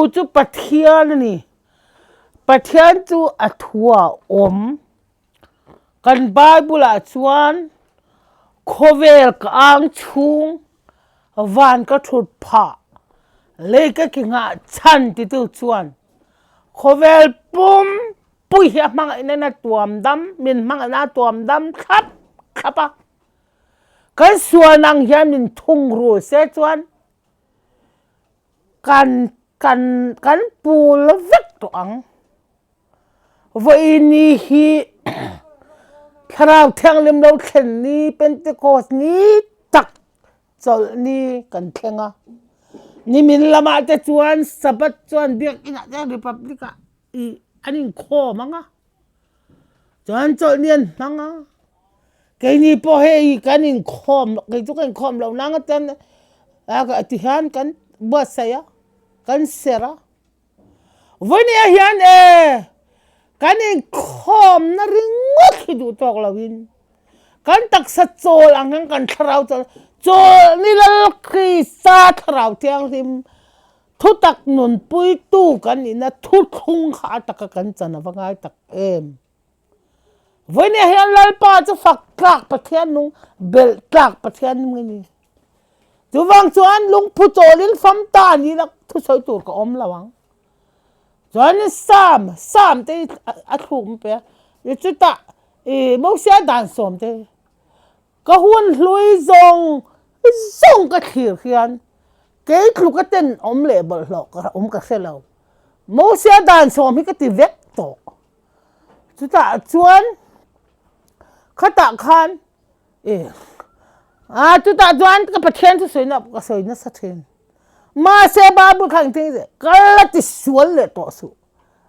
Thu chu Pathian a ni. Pathian chu a thu a awm. Kan Bible ah chuan khawvel ka ang chhung van ka thut phah lei ka ki nghah chhan titu chuan khawvel pum pui hi a hmangaihna in a tuam dam min hmangaihna a tuam dam thlap thlap a. Kan sual ang hian min thungrul se chuan Kan kan kan pul vek tawh ang. Vawiini hi Thlarau Thianghlim lo thlen ni Pentecost ni tak chawlh ni kan thleng a. Nimin lamah te chuan Sabbath chuan Biakinah te Republic ah ih an inkhawm ang a. Chuan chawlhni an hmang a, keini pawh hei kan inkhawm kei chu ka inkhawm loh nang atan a ti hian kan buatsaih a, kan serh a. Vawinia hian e kan inkhawmna ringawt hi duh tawk loin kan taksa chawl ang hian kan thlarau chawl chawlhni Lal Krista thlarau thianghlim Thutak nunpuitu kan nihna thuthlung kha a taka kan chan a va ngai tak em? Vawinia hian Lalpa chu fak tlak Pathian nung, belh tlak Pathian nung i ni. Chuvang chuan lungphu chawlin fam ta ni la thusawi tur ka awm lo ang. Chuan Sam, Sam te hi a thluk mai pe a, chutah i Mosia dan sawm te hi Ka hun hlui zawng zawng ka thlir hian kei tluka ten awm leh bawlhhlawh ka awm ka hre lo. Mosia dan sawm hi ka ti vek tawh. Chutah chuan khatah khan e a chutah chuan ka Pathian chu sawina ka sawi nasa thin. Mahse Bible kha engtin nge kal a ti sual leh tawh suh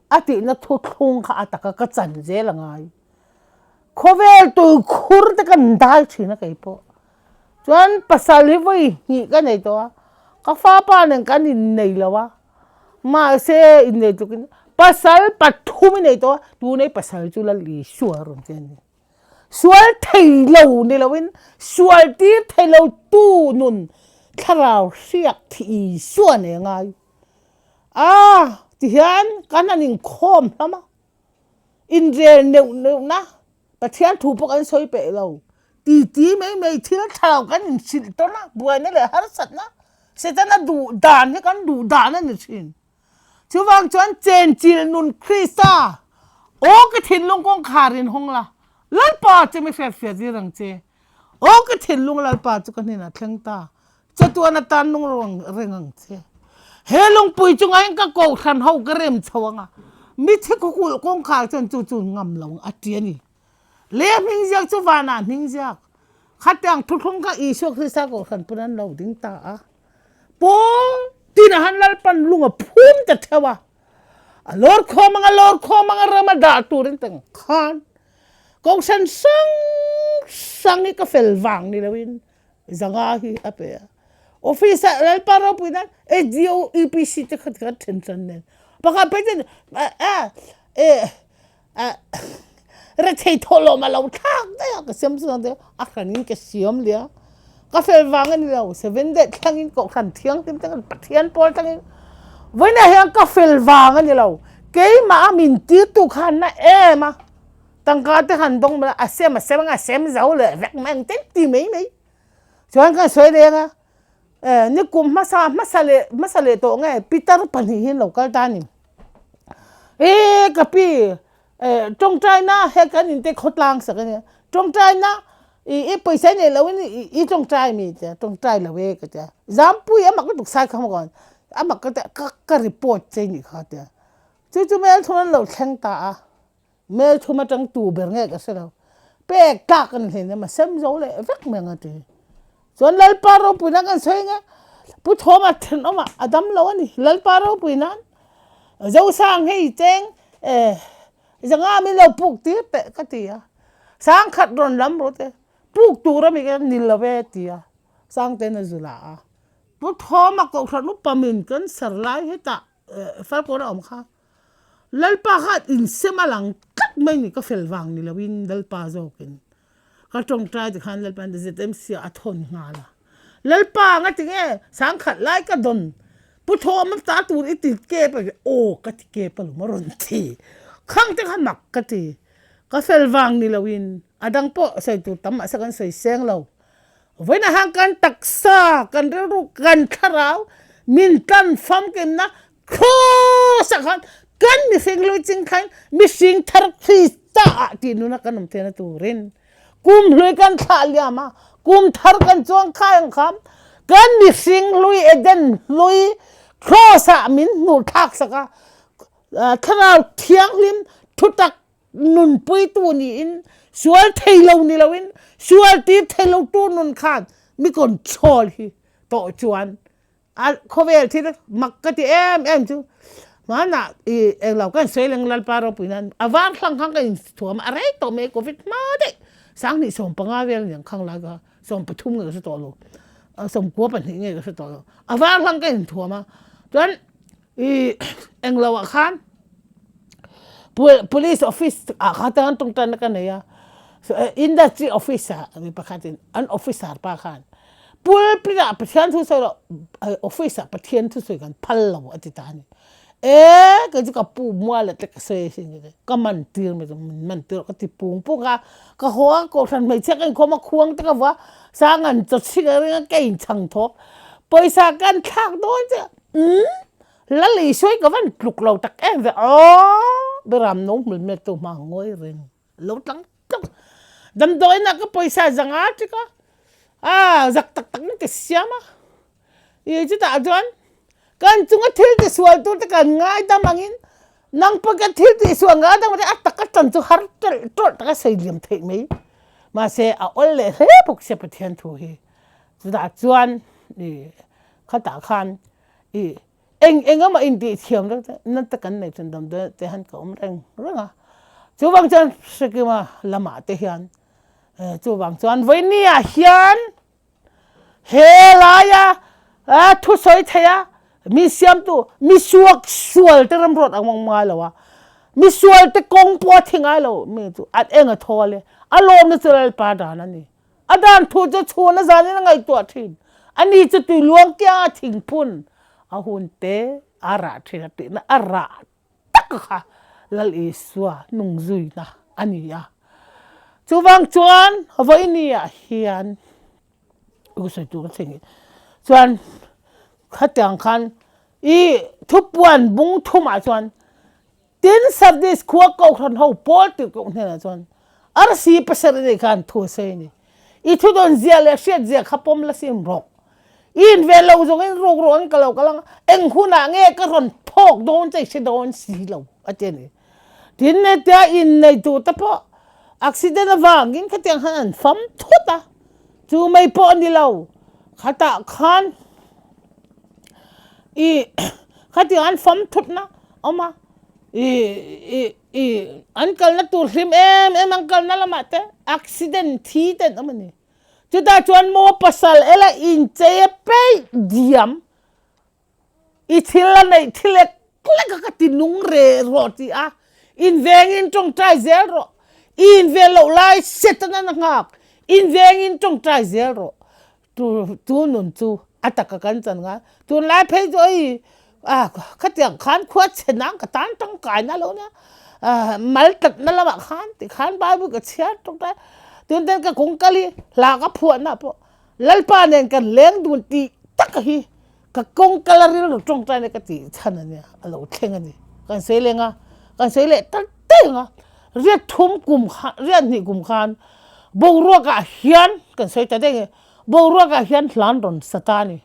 a tihna thuthlung kha a taka ka chan zel a ngai. Khawvel tuikhur te kan dai thin a kei pawh. Chuan pasal hi vawi hnih ka nei tawh a, ka fapa nen kan innei lo a, mahse innei tukin pasal pathum i nei tawh a, tunei pasal chu Lal Isua a rawn che a ni. Sual thei lo ni loin sual tir thei lo tu nun thlarau hriak thi Isua nei a ngai a tihian kan han inkhawm hlawm a. Inrel neuh neuhna Pathian thu pawh kan sawi peih lo. Titi mai mai thil tha lo kan inhrilh tawn a, buaina leh harsatna Setana duh dan hi kan duh dan a ni thin. Chuvang chuan chenchilh nun Krista aw ka thinlung kawngkhar in hawng la, Lalpa chu mi hriatfiah zir ang che. Aw ka thinlung Lalpa chu ka hnenah thleng ta. Chatuan atan nung reng ang che. He lungpui chungah hian ka kohhran ho ka rem chho ang a, mithi khukulh kawngkhar chuan chu chu ngam lo ang a ti a ni. Le hming ziak chu vanah hming ziak. Khatiang thuthlung kha Isua Krista kohhran pawn an lo ding ta a. Pawl tinah han Lalpan lung a phum ta theuh a. A lawr khawm ang a lawr khawm ang a ram a dah turin teng khan kohhran hrang hrang hi ka fel vang ni loin zanga hi a pe a. Office ah Lalpa ropui nan SDO EPC te kha kan then tan nen. Pakhat phei chuan e rethei thawhlawm a lo thlak daih a ka siam chuan te a hran in ka siam lia. Ka fel vang a ni lo seven day thleng in kohhran thianghlim te kan Pathian pawl thleng in vawiinah hian ka fel vang a ni lo. Keimah a min tirtu khan na em a. Tangka te han dawng mai a, a sem a sem anga a sem zo leh vek mai ang ten ti mai mai. Chuan kan sawi reng a, eh nikum hmasa hmasa leh hmasa leh tawh nge pitar pahnih hi an lo kal ta a ni. Eh ka pi eh tawngtaina he kan inte khawtlang sak a nia, tawngtaina i i pawisa nei loin i tawngtai mi tia tawngtai lo e ka tia. Zampui a mak lutuk sai kha maw a mak ka tia ka report che nih kha tia. Chu chu hmelchhun an lo thleng ta a. Hmelchhum atang tu ber nge ka hre lo. Pek tlak an hlen em a sem zo leh vek mai ang a ti. Chuan Lalpa ropui nan kan sawi nge Pu Thawma thenawm ah a dam lo a ni. Lalpa ropui nan Zosang hei cheng eh zanga min lo puk tir teh ka ti a. Sangkhat rawn lam rawh te puk tur a mi ka ni lo e ti a. Sangten a zu la a. Pu Thawma kohhran upa min cancer lai hetah Falkawn a awm kha. Lalpa kha insem a lang tlat mai ni, ka fel vang ni loin Lalpa zawkin ka tawngtai tikhan Lalpa in ZMC ah a thawn nghal a. Lalpa nga tinge sangkhat lai ka dawn. Pu Thawma ta tur i ti kep a aw ka ti kep alawm a rawn ti. Khang te kha mak ka ti. Ka fel vang ni loin a dang pawh sawi tur tam mahse kan sawi seng lo. Vawiin ah khan kan taksa, kan rilru, kan thlarau min tlan famkimna Cross ah khan kan mihring hlui ching khan mihring thar Krista ah tih nuna kan awm theihna turin kum hlui kan thlah liam a, kum thar kan chuang khai ang kha kan mihring hlui Eden hlui Cross ah min hmuh thlak sak a, Thlarau Thianghlim thutak nunpuitu niin sual thei lo ni loin sual tir thei lotu nun khan mi control hi tawh chuan a khawvel thil mak ka ti em em chu hmanah i englo kan sawi leng Lalpa ropui nan a var hlang khan ka inthuam a rei tawh mai covid hma daih 2015 vel aniang khang lai kha 13 nge ka hre tawh lo 92 nge ka hre tawh lo a var hlang ka inthuam a chuan i englo ah khan police office ah khan tan tawngtaina ka nei a industry office ah mi pakhatin an officer pa khan Pulpit ah Pathian thu sawi rawh, office ah Pathian thu sawi kan phal lo a ti ta a ni. E kei chu ka pu mual ah te ka sawi asin ka ti, ka man tir mai chu min man tir ka ti pung pung a, ka haw a kohhran hmeichhia ka inkhawm a khuang te ka vua sang an chaw chhing a ring a ka inchhang thawk, pawisa kan thlak dawn che umm Lal Isua hi ka van tluk lo tak em ve aw Beram no hmul hmel tu hma ngawi reng. Lo tlang tluk. Damdawiin ah ka pawisa zanga ṭik a, a zak taktak in ka siam a. I chutah chuan kan chunga thil tisualtu te kan ngaidam angin nang pawh ka thil tisual ngaidam a tak a ṭan chu har ṭelh ṭawlh taka sei liam theih mai. Mahse a awl leh hle bawk sia Pathian thu hi. Chutah chuan i khatah khan i Eng eng emaw intihthiam deuh te na te kan nei thin damdawi te hian ka awm reng reng a, chuvang chuan Hrekima lamah te hian chuvang chuan vawinia hian he laia thusawi thei a mi siamtu mi suak sual te ramruat ang awm ngai lo a, mi sual te kawng pawh a thi ngai lo mi chu an eng a thawl e, a lawmna chu Lalpa dan a ni. A dan thu chu chhun a zan in a ngaihtuah thin. Ani chu tui luang kianga thingphun a hun te a rah thin a tihna a rah tak kha Lal Isua nung zuina a ni a. Chuvang chuan vawiini ah hian u sawi tur ka thlen chuan khatiang khan i thupuan bung thumah chuan Tin, Sardis khua kohhran ho Paul tirhkoh hnenah chuan, Arsi pasarih nei khan thu a sawi a ni. I thudawn zia leh hriat zia kha pawm la sim rawh. I inven lo zawngin ruk ruangin ka lo kal ang a, eng hunah nge ka rawn phawk dawn che i hre dawn si lo, a ti a ni. Tin, hetia innei turte pawh accident avangin khatiang khan an fam thut a, chu mai pawh a ni lo, khatah khan i khatiang an fam thutna awm a i i i an kalna tur hlim em em an kalna lamah te accident thi te an awm a ni chutah chuan maw pasal ela inchei a peih diam i thil a neih thi lek lek a ka ti nung re rawh ti a invengin tawngtai zel rawh i invel loh lai Satan a nghak invengin tawngtai zel rawh Tu tu nun chu a taka kan chan ngai. Tunlai phei chu ei a khatiang khan khua chhe nang ka tan tangkai na lo nia. Mal tatna lamah khan ti khan Bible ka chhiar tuk ta. Tun ten ka kung kal hi hla ka phuah na pawh Lalpa nen kan leng dun tih tak hi Ka kawng kal a rilru tawngtai na ka tih chhan a nia, a lo thleng a ni. Kan sawi leng a, kan sawi leh tal tal ang a, riat thum kum khan, riat hnih kum khan boruakah hian kan sawi ta daih nge, boruakah hian hlan rawn sa ta a ni.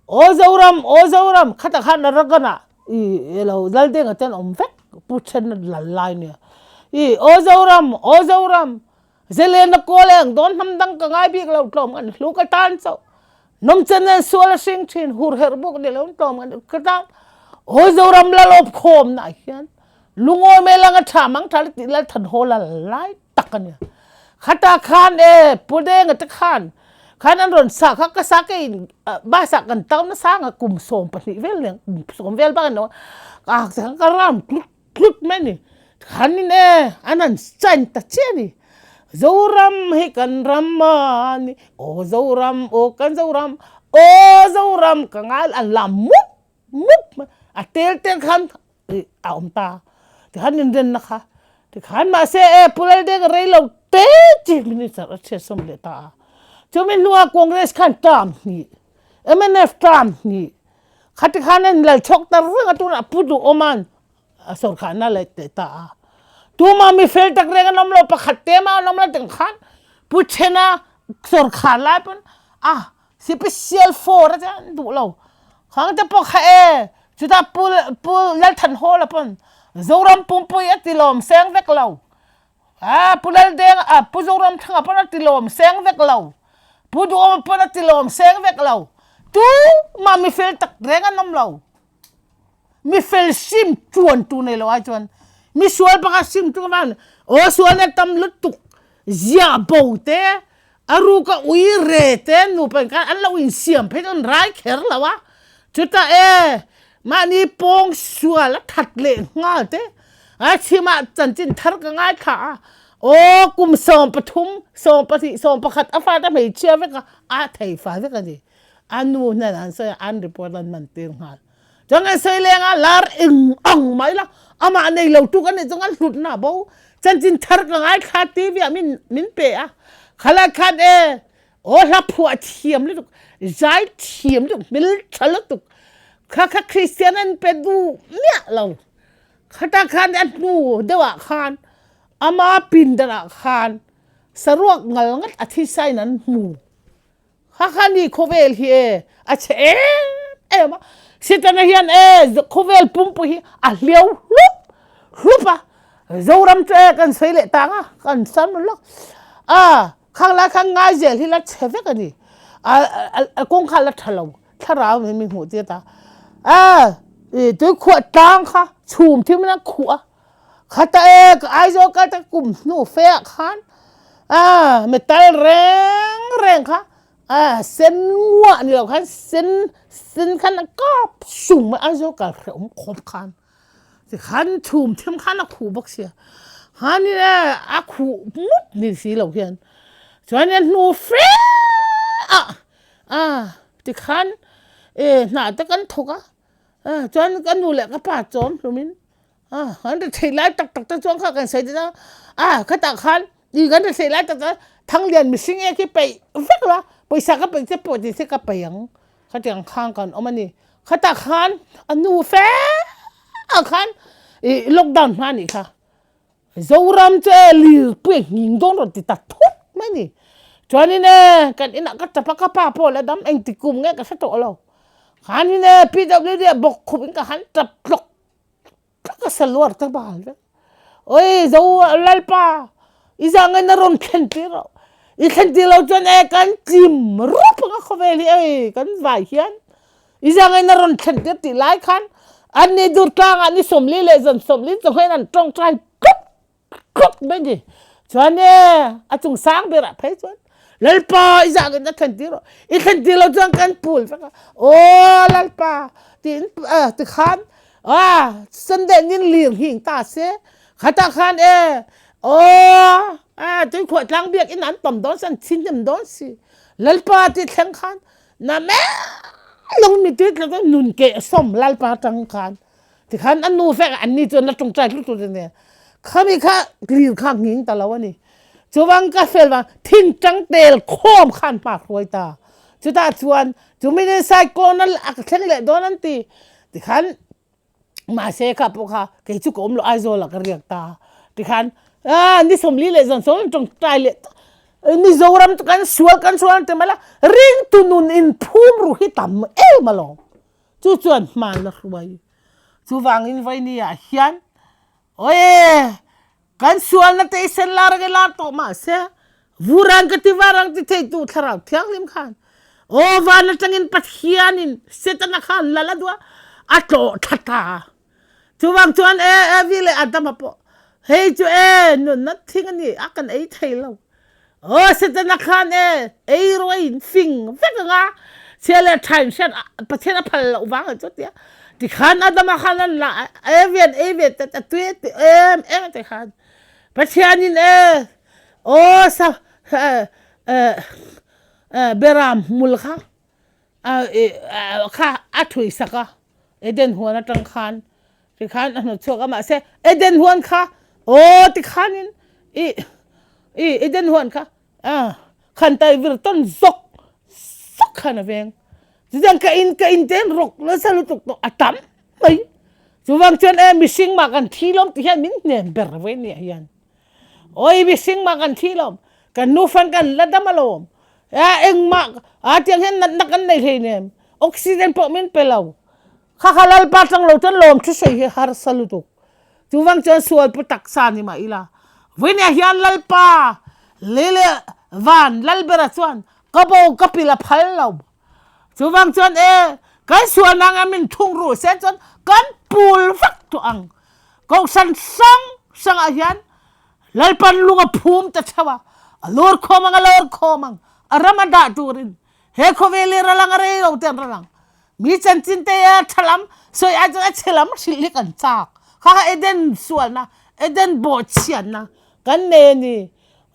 Aw Zoram, aw Zoram, khatah khan Arakan-ah i lo Laldenga te an awm vek, Pu Thena lal lai nia. I aw Zoram, aw Zoram, Zelena kawl eng dawn hnam dang ka ngai bik lo tlawm kan hlu ka tan chauh. Nawmchen nen sual a hring thin hur herh buk ni lo tlawm kan ka tan. Awi Zoram lalawp khawm na hian lungawi mai langa tha mang tha ti lal than haw la lai tak ania. Khata khan e Pudeng te khan khan an rawn sa kha ka sa ke in basa kan town na sanga kum 12 vel neng kum 10 vel bak no ka ka ram tlut Tlut mai ni. Khan in e, an han sign ta chiah a ni. Zoram hi kan ram a ni, aw Zoram, aw kan Zoram, aw Zoram ka ngai an lam mup mup mai, a tel tel khan a awm ta. Tikhan inrenna kha tikhan mahse e Pu Laldenga rei lo te Chief Minister a chhiatsawm leh ta a. Chumi hnuah Congress khan term hnih, mnf term hnih khati khan a inlal chhawk ta reng a tunah Pu Duhawma'n a sawrkharna leh teh ta a. Tumah mi fel tak reng an awm lo, pakhat te mah an awm lo tih khan Pu Thena sawrkhar lai pawn a special for a an duh lo. Khang te pawh kha e chutah Pu Pu Lalthanhawla pawn Zoram pumpui a ti lawm seng vek lo. A Pu Laldeng a Pu Zoramthanga pawn a ti lawm seng vek lo. Pu Duhawma pawn a ti lawm seng vek lo. Tumah mi fel tak reng an awm lo. Mi fel sim tuan tu nei lo ai chuan mi sual pakhat sim tu van aw sual na tam lutuk zia bo te a ruka ui re te nupa in khan an lo in siam phei chuan rai kher lo a chuta e mahni pawng sual a that leh nghal te a chhimah chanchin thar ka ngaithla a aw kum 13 12 11 a fate hmeichhia vek a a thei fai vek a ni. A nu hnen an sawi a, an report an man tir nghal. Chuan kan sawi leng a, lar eng ang mai la, amah nei lo tu kan nih chuan kan hlutna a bo. Chanchin thar ka ngaithla TV ah min min pe a, khalai khan e aw hla phuah thiam lutuk, zai thiam lutuk, hmeltha lutuk, kha kha Kristian an pe duh miah lo. Khata khan a hnu deuh ah khan ama pindan ah khan saruak ngal ngat a thisa in an hmu. Hakha nih khawvel hi e a chhe em em a. Setana hian e khawvel pumpui hi a hliau hlup hlup a. Zoram chu e kan sawi leh tang a, kan sam lawk. A khang lai khan ngai zel hi la chhe vek a ni. A kawng kha la tha lo. Thlarau min min hmuh tir ta. A tuikhuah tlang kha chhum thim in a khuh a. Khata e ka Aizawl kal ta kum hnu fe ah khan a metal reng reng kha a sen nguah ni lo khan sen sen khan a kap sung mai Aizawl kal hrehawm khawp khan tikhan chhum them khan a khuh bawk sia khanin e a khuh mup ni si lo hian chuan a hnu fe ah a tikhan e hna te kan thawk a chuan ka nu leh ka pa chawm hlumin An ri theih lai tak tak te chuan kha kan sawi dawn a, a khatah khan i kan ri theih lai tak tak Thanglian mihring e khi peih vek la, pawisa ka peih che pawh ti se ka peih ang khatiang khang kan awm a ni. Khatah khan a nu fe ah khan i lockdown hma anih kha. Zoram chu e lirpui a nghing dawn rawn ti ta thut mai a ni. Chuanin e kan inah ka tap a, ka pa pawh la dam engti kum nge ka hre tawh lo. Khanin e PWD ah bawk khup in ka han tap tlawk tlawk a saluar ta bal vek. Oi zo lalpa i zang in a rawn thlen tir rawh. I thlen tir lo chuan e kan chim rup anga khawvel hi ei kan vai hian i zang in a rawn thlen tir tih lai khan an ni dur tlangah ni 40 leh zan 40 chu hian an tawngtai tluk tluk mai ni. Chuan e a chung sang berah phei chuan Lalpa i zah in a thlen tir rawh. I thlen tir lo chuan kan pul vek a. Aw Lalpa tiin tikhan a Sunday nin lir hing ta se khatah khan e aw a tuikhuah tlang biak in an tam dawn san thin hnem dawn si. Lalpa ti thleng khan na me lung mi ti thleng nun ke som Lalpa tang khan Tikhan an nu fek an ni chuan la tawngtai tlut tlut ania. Khami kha lir kha nghing ta lo ani. Chuvang ka fel vang thingtang tel khawm khan hma hruai ta. Chutah chuan chuminin cyclone a thleng leh dawn an ti. Tikhan mahse kha pawh kha kei chu ka awm lo Aizawl ah ka riak ta. Tikhan a ni 40 leh zan 40 tawngtai leh Mizoram chu kan sual kan sual an ti mai la ringtu nun in phum ru hi tam em alawm. Chu chuan hma la hruai. Chuvangin vaini ah hian Oe! Kan sualna te i sen lar ang i lar tawh mahse vurang ka ti varang ti theitu Thlarau Thianghlim khan aw van atangin Pathianin Setana khan lal a duh a, a tlawh thla ta. Chuvang chuan e Evi leh Adama pawh hei chu e nunna thing a ni a kan ei thei lo. Aw Setana khan e ei rawh a in fing vek anga chhia leh tha in hriat Pathian a phal loh vang a chu tia tikhan Adama khan an la Evi an ei ve ta tui a ti em em a ti khan Pathianin e aw sa beram hmul kha kha a thui sak a. Eden huan atang khan tikhan a hnawt chhuak a mahse Eden huan kha aw tikhanin i i Eden huan kha a khan tai vir tawn zawk zawk khan a veng. Chutiang ka in ka in te an rawk nasa lutuk tawh a tam mai. Chuvang chuan e mihring mah kan thi lawm ti hian min hnem ber ve nia hian. Oi mihring mah kan thi lawm kan nufan kan la dam alawm. A engmah a tiang hian natna kan nei hleinem oxygen pawh min pe lo. Kha kha Lalpa tang lo chuan lawm thu sawi hi harsa lutuk. Chuvang chuan sual pu taksa ni mah ila. Vawinia hian Lalpa lei leh van Lalbera chuan ka bo ka pil a phal lo. Chuvang chuan e kan sualna anga min thung ru se chuan kan pul vek tawh ang. Kohhran hrang hrangah hian Lalpan lung a phum ta theuh a, a lawr khawm ang a lawr khawm ang, a ram a dah turin he khawvel hi ral ang a rei lo te an ral ang. Mi chanchin te a tha lam sawi ai chuan a chhe lam hrilh hi kan chak. Kha kha Eden sualna, Eden bawhchhiatna kan nei a ni.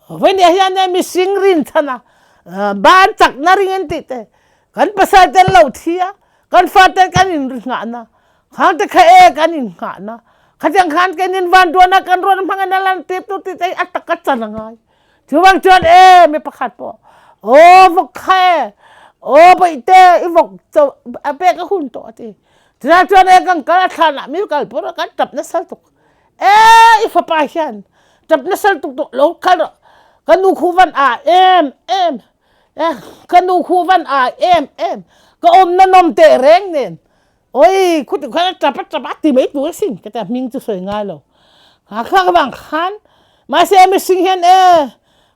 Vawinia hian e mihring rinchhan a, ban chakna ring in tih te, kan pasal te an lo thi a, kan fate kan inringhahna, khang te kha e kan inghahna. Khatiang khan kenin vanduana kan ruat hmangin a lan tir tu tih te hi a tak a chan a ngai. Chuvang chuan e mi pakhat pawh aw vawk kha e aw bawihte i vawk cho a pek a hun tawh a ti. Chutiang chuan e kan kal a thlan ah mi kal pawh kan tap nasa tuk. E i fapa hian tap nasa tuk tawh lo kal rawh ka nu khu van a em em e ka nu khu van a em em ka awmna nawm teh reng nen Oi, khuti khan a tap a tap a ti mai tur asin ka tia hming chu sawi ngai lo. Ha kha ka vang khan mahse mihring hian e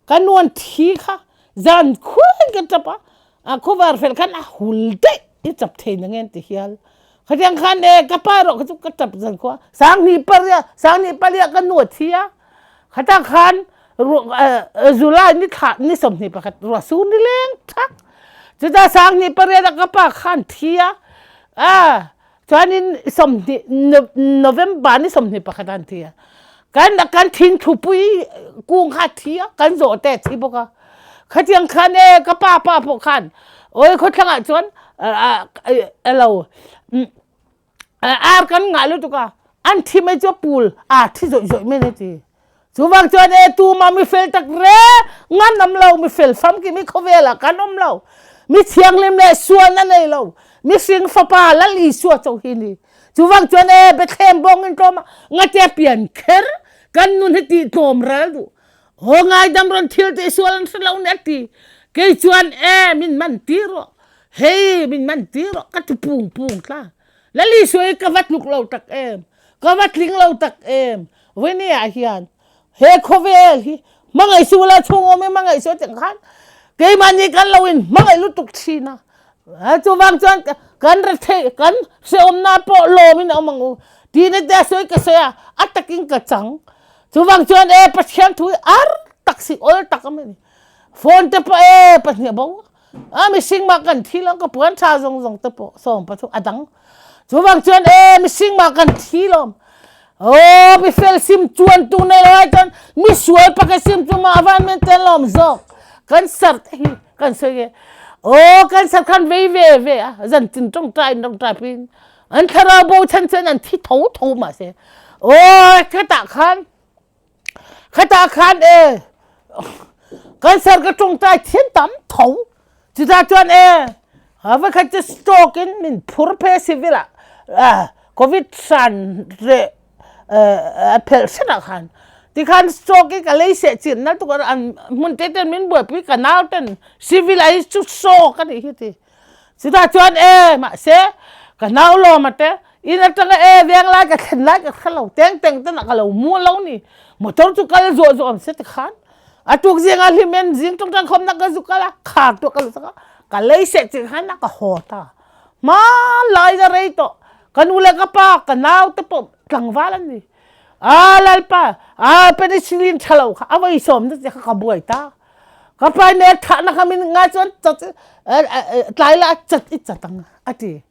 ka nuan thi kha zan khuain ka tap a, a khuavar fel khan a hul daih i tap thei na ngen ti hial. Khatiang khan e ka pa erawh kha chu ka tap zan khua sanghnih paria sanghnih palia ka nu a thi a. Khata khan July ni thla ni 21 ruah sur ni leng thak. Chuta 28 ah ka pa khan thi a. A chuanin 20 November ni 21 an thi a. Kan kan thing thupui kung kha thi a kan zawh te thi bawk a. Khatiang khan e ka pa pa pawh khan oi khawthlang ah chuan elo ar kan ngah lutuk a an thi mai chu pul a thi zawih zawih mai ne ti chuvang chuan e tuma mi fel tak re ngan am lo mi fel famki mi khawvel ah kan awm lo mi thianghlim leh sual a nei lo mihring fapa Lal Isua cho hi ni chuvang chuan e Bethlehem bawng in tlawm ngatia pian kher kan nun hi ti tlawm ral duh ho ngaidam ron thil te sual an hre lo ne ti kei chuan e min man ti rawh hei min man ti rawh ka ti pung pung tla Lali suai ka va tluk lo tak em ka va tling lo tak em vene ah hian he khawvel hi hmangaih su la chung awm i hmangaih su tiang khan keimahni kan lo in hmangaih lutuk thin a chuvang chuan kan rethei kan hreawmna pawh lawm in a awm ang u tine te a sawi ka sawi a a takin ka chang chuvang chuan e Pathian thu hi ar tak si awl tak a ni phone te pawh e pahnih a bo A mihring mah kan thi lo ka puan tha zong zong te pawh sawm pathum a dang. Chuvang chuan e mihring mah kan thi lom. Oh mi fel sim chuan tu nei lo ai chuan mi sual pakhat sim chu ma avan men ten lom zawk. Kan sar te hi kan sawi e. Oh kan sar khan vei ve ve a zan tin tawngtai in tawngtai pin an thlarau bo chan chuan an thi tho tho mah se. Oh khatah khan Khata khan e cancer ka tawngtai thiam tam tho chuta chuan e va khat chu stroke in min phur phe civil ah covid san re a phelh hret ah khan tikhan stroke i ka lei seh chin na tuk an hmun te ten min buaipui ka nau ten civil ah hi chu stroke ani hi ti Chutah chuan e mahse ka nau lawm a te in atanga e veng lai ka thlen lai ka hre lo teng teng ten ah ka lo mu lo ni motor chu kal zuah zuah am se tikhan a tuk zing ah hlim en zing tawngtai khawm nak ka zu kal a khar tuah ka lu tak a ka lei seh chin khan a ka haw ta hmanlai na rei tawh ka nu le ka pa ka nau te pawh tlangval an ni a lalpa a penicillin thalo kha a voi sawm na che kha ka buai ta Ka pai ne thah na kha min ngai chuan cat tlai la cat i cat ang a ti.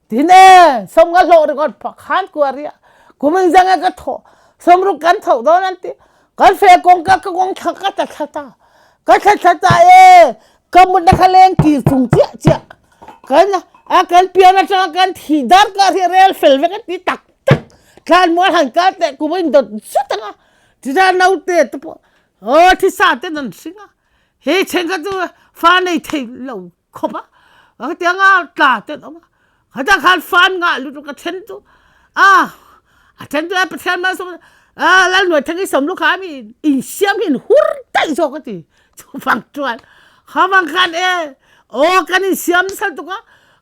Tin e som nga hlawh ringawt khan kua ria kumin zang e ka tho som ruk kan tho dawn an ti kan fe kong ka ka kong thla ka ta thla ta ka thla thla ta e ka mut na kha leng kir chung chiah chiah kan A kan pian atanga kan thih darkar hi rel fel vek a ti tak tak. Thlanmual han kal teh kum a indawt zut ang a. Chutah naute te pawh aw thisa ten an hring a. Hei thenkhat chu fa nei thei lo khawp a. Hetianga tla te an awm a. Khatah khan fa an ngah lutuk a then chu a a then chu Pathian malsawm a Lalhnuaithang i sawm lukha mi insiam hi in hur daih zawk a ti. Chuvang chuan khavang khan e aw kan insiam nasa lutuk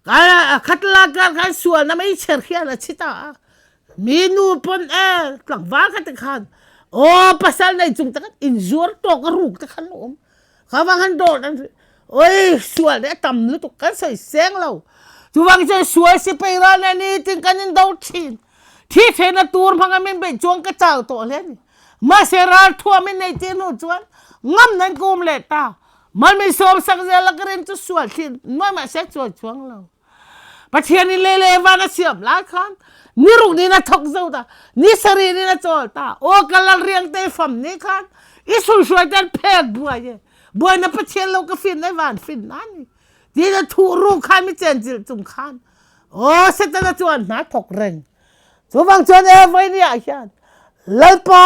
a khatla kar khan sualna mai chher hian a chhi ta a. Mi nu pawn e tlangval kha te khan aw pasal nei chung te khan inzuar tawk a ruk te khan a awm. Khavang han dawt an oi sual te a tam lutuk kan sawi seng lo. Chuvang chuan sual sipai ral nen nitin kan indo thin. Thi theihna tur hmanga min beih chuan ka chau tawh hle a ni. Mahse ralthuam in nei tih hnu chuan ngam nan ka um leh ta. Malmi sawmsak zel a ka rin chu sual thli nuai mahse chuai chuang lo. Pathian in lei le van a siam lai khan ni ruk ni na thok zo ta, ni sarih ni na chawl ta. Aw ka lal riang te fam ni khan i suihruai ten phek buai e. Buai na Pathian lo ka fin ai van fin na ni. Ti na thu ru khan mi chen chil chung khan. Aw Setana chuan hna thok reng. Chuvang chuan e vawiin ah hian Lalpa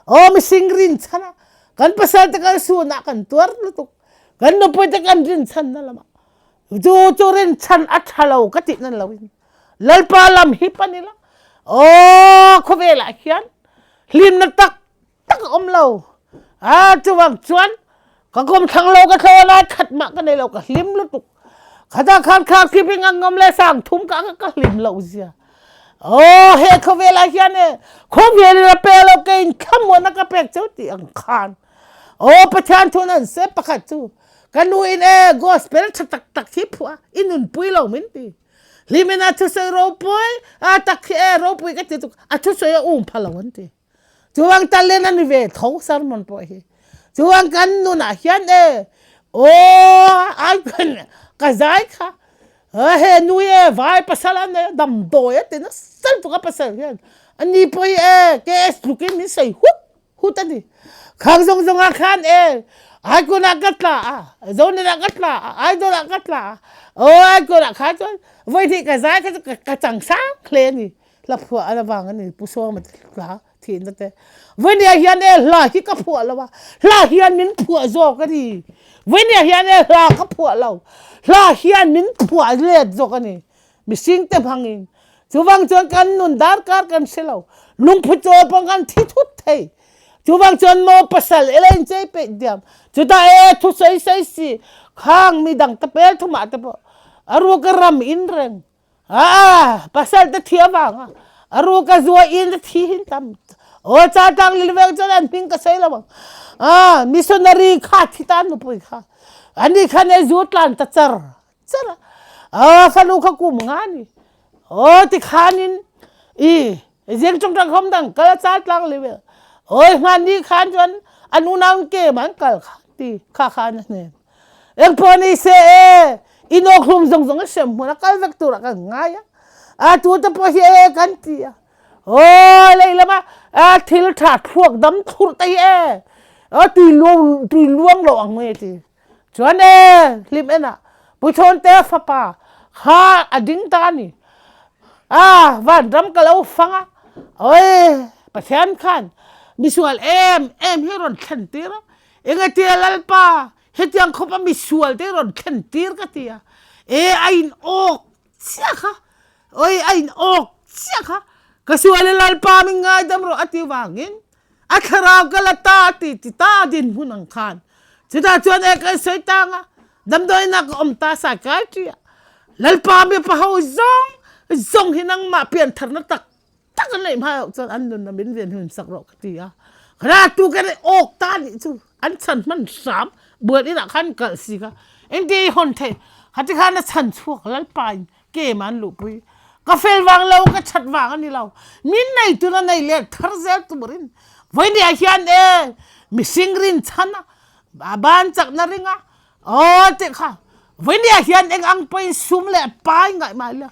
aw mising rinchhan a kan pasal te kan sunah kan tuar lutuk kan nupui te kan rinchhan na lamah chu chu rinchhan a tha lo ka tih nan lo in Lalpa lam hi pan ila aw khawvelah hian hlimna tak tak a awm lo. A chuvang chuan ka kawmthlang lo ka thlawn a khat mah ka nei lo ka hlim lutuk. Khata khan kha keeping ang ngam le sang thum ka ka hlim lo zia. Oh he khawvel ah hian e khawvel in a pe lo ke in thlamuan a ka pek cheu ti ang khan. Oh Pathian thun an se pakhat chu ka nu in e gospel tha tak tak hi phua i nunpui lo min ti. Hlimin a thusawi ropui a tak hi e ropui ka ti tuk a thusawi a um pha lo an ti. Chuang talent a ni ve tho sermon pawh hi. Chuang kan nunah hian e aw ai kan ka zai kha he nui e vai pasal an e damdawi a ti nasa lutuk a pasal hian ani pawh hi e KS tlukin min sawi hut hut a ni. Khang zawng zawng ah khan e Aikun ah ka tla a Zonin ah ka tla a Idol ah ka tla a aw Aikun ah khan chuan voi hnih ka zai kha chu ka chang sang hle a ni. Hla phuah an avang a ni Pu Sawma te hla thihna te. Vawini ah hian e hla hi ka phuah lo a, hla hian min phuah zawk a ni. Vawini ah hian e hla ka phuah lo, hla hian min phuah let zawk a ni. Mihring te hmangin. Chuvang chuan kan nun darkar kan hre lo. Lungphu chawl pawh kan thi thut thei. Chuvang chuan maw pasal ila in chei peih diam. Chutah e thu sawi sawi si khang midang te pel thumah te pawh a ruka ram in reng. Ah, pasal te thi avanga a ru ka zua in te thi hin tam o cha tang lil veng chuan an hming ka sei lo ang ah missionary kha thi ta nupui kha ani khan e zu tlan ta char char a fanu kha kum nga ni o ti khanin i jeng chung tang khom dang kala cha tlang li ve oi hman ni khan chuan an unau ke man kal kha ti kha kha na ne Engpawh ni se e, inawkhlum zawng zawng a hrem hmun a kal vek turah kan ngai a. A tu te pawh hi e kan ti a. Aw lei lama a thil tha thluak dam thlurh te hi e. A tui luang tui luang lo ang mai ti. Chuan e hlim en ah Pu Chawnte fapa kha a ding ta ni. A vanram ka lo fang a. Oi Pathian khan misual em em hi rawn thlen tir a. Engatia Lalpa, hetiang khawp a misual te rawn thlen tir ka ti a. E a in awk chiah kha. Oi a in awk chiah kha. Ka sual e Lalpa min ngaidam rawh a ti vangin a thlarau ka la ta a ti ti ta dinhmun ang khan. Chutah chuan e kan sawi tang a, damdawinak ka awm ta psychiatry ah. Lalpa mipa ho zawng zawng hi nangmah piantharna tak tak an neih hma loh chuan an nun a min ven hun sak rawh ka ti a ra tu kan awk ta nih chu an chan hman hram buan inah khan kal si kha engti hawn thei khati khan a chan chhuak lalpa in ke man luhpui ka fel vang lo ka that vang ani lo min nei tuna nei let thar zel turin voinia hian e mihring rin chan a ban chakna ringa o te kha voinia hian eng ang pawhin sum leh pai ngai mai la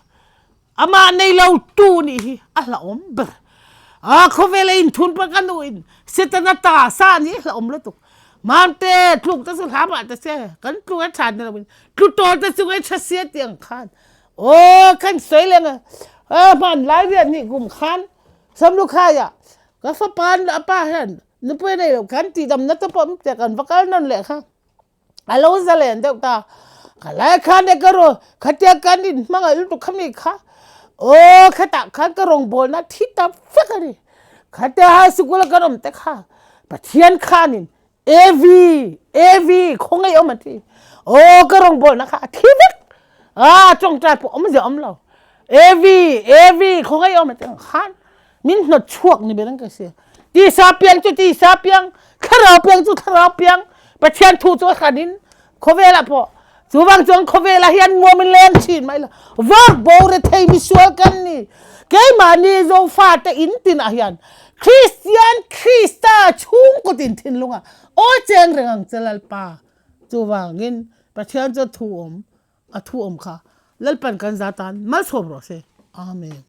Amah nei lo tu nih hi a hlauhawm ber. A khawvel a inthun pawh ka nu in Setana ta sa nih hlauhawm lutuk. Mamte tluk te chu hla mah ta se kan tluk a tha ni loin tlu tawl te chu ngai tha sia ti ang khan aw kan soi leng a hman lai rian ni kum khan samlu khai ah ka fapa a pa hian nupui nei lo kan ti dam na te pawh te kan va kal nawn leh kha a lo zalen deuh ta ka lai khan e ka ro khatia kan in hmangaih lutuk khami kha aw khatah khan ka rawngbawlna thi ta vek a ni khatia high school a kan awm te kha Pathian khanin Evi Evi khawngaih awm a ti aw ka rawngbawlna kha a thi vek a tawngtai pawh awm zia awm lo Evi Evi khawngaih awm a ti ang khan min hnawt chhuak ni ber an ka sia tisa piang chu tisa piang thlarau piang chu thlarau piang Pathian thu chu a hran in khawvelah pawh chuvang chuan khawvelah hian nuam in leng thin mai la vak bo re thei mi sual kan ni keimahni Zofa te in tinah hian Christian Krista chhungkaw tin thinlunga aw cheng reng ang che Lalpa chuvangin Pathian chu thu awm a thu awm kha Lalpan kan za tan malsawm rawh se Amen.